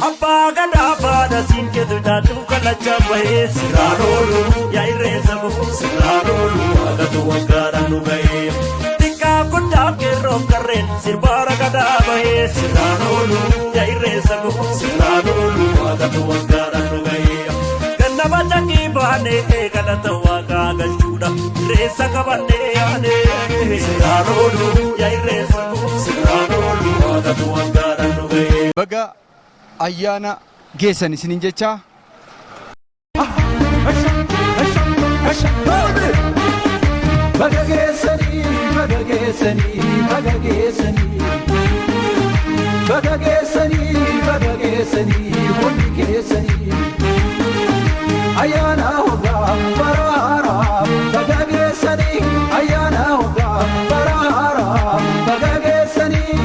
Abbaa gadaa faana siinqetu jaatuuf kallacha bahee sirraan oolu yaa irreessa bahu sirraan oolu waaqatu waggaadhaan nu gahee. Xiqqaa guddaaf qeerroof qarreen sirbaara gadaa bahee sirraan oolu yaa irreessa bahu sirraan oolu waaqatu waggaadhaan nu gahee. Ganna bacaqii baanee galata waaqaa galchuudha irreessa qabannee yaanee sirraan oolu yaa irreessa bahu sirraan oolu waaqatu waggaadhaan nu gahee. Baga ayyaana geessan isiniin jecha. Baga geessanii, baga geessanii, baga geessanii. Baga geessanii, baga geessanii, hundi keessanii. Ayyaana waggaa bara haaraa, baga geessanii, ayyaana waggaa bara haaraa, baga geessanii.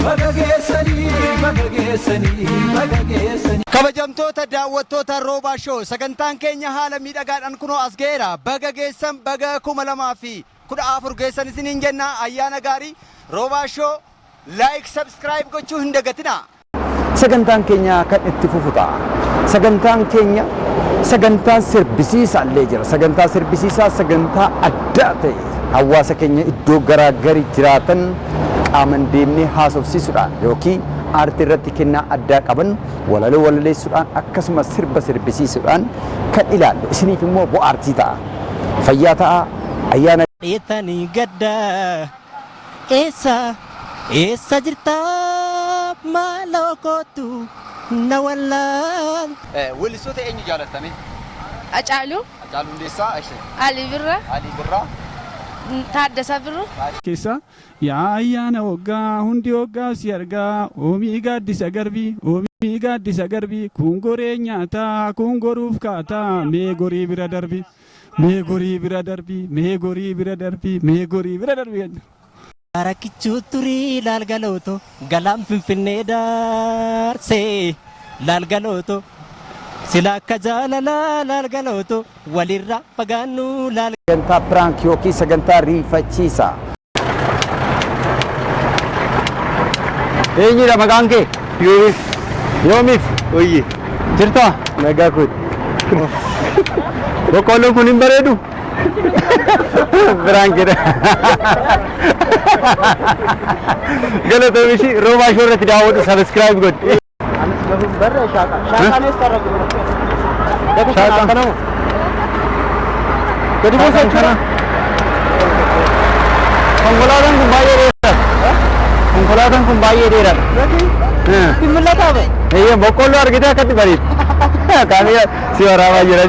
Baga geessanii, baga geessanii, baga geessanii. Kabajamtoota daawwattoota Roobaa Show, sagantaan keenya haala miidhagaadhaan kunoo as ga'eera. Baga geessan, baga 2014 geessan isiniin jenna. Ayyaana gaarii. Roobaa Show like, subscribe gochuu hin dagatinaa. Sagantaan keenya kan itti fufu ta'a. Sagantaan keenya sagantaan sirbisiisaa illee jira. Sagantaa sirbisiisaa, sagantaa addaa ta'e, hawaasa keenya iddoo garaa garii jiraatan qaaman deemnee haasofsiisuudhaan yookiin aartii irratti kennaa addaa qaban walaloo walaleessuudhaan, akkasumas sirba sirbisiisuudhaan kan ilaallu isiniif immoo bu'aartii ta'a. Fayyaa ta'a, ayyaana. Dheetanii gadda, eessa eessa jirtaa? Maaloo kootu na wallaan. Weellistoota eenyu jaalattame? Hacaaluu. Hacaaluu Hundeessaa. Ishee. Alii Birraa. Alii Birraa. Taaddasaa Birruu. Keessa yaa ayyaana waggaa hundi waggaa si argaa, oomii gaaddisa garbii, oomii gaaddisa garbii, kun goree nyaataa, kun goruuf kaataa, mee gorii bira darbi, mee gorii bira darbi, mee gorii bira darbi, mee gorii bira darbi. Rakkichuu turii laalgalooto galaan Finfinnee daarsee laalgalooto sila akka jaalalaa laalgalooto walirraa fagaannu laal. Sagantaa prank yookiin sagantaa riifachiisaa. Eenyudha maqaan kee? Yoomiif. Yoomiif? Oyye. Jirtaa? Nagaa kooti. Boqqoolloon kun hin bareedu? Prank jedha. Galatoom ishii Roobaa Show irratti daawwadhu, subscribe godhi. Shaaqaa. Gadi buusa jechuudha. Konkolaataan kun baay'ee dheeraadha. Konkolaataan kun baay'ee dheeraadha. Hin mul'ataa be? Eeyyee, boqqoolloo argitee akkatti bareedu. Kaamee si waraabaa jira.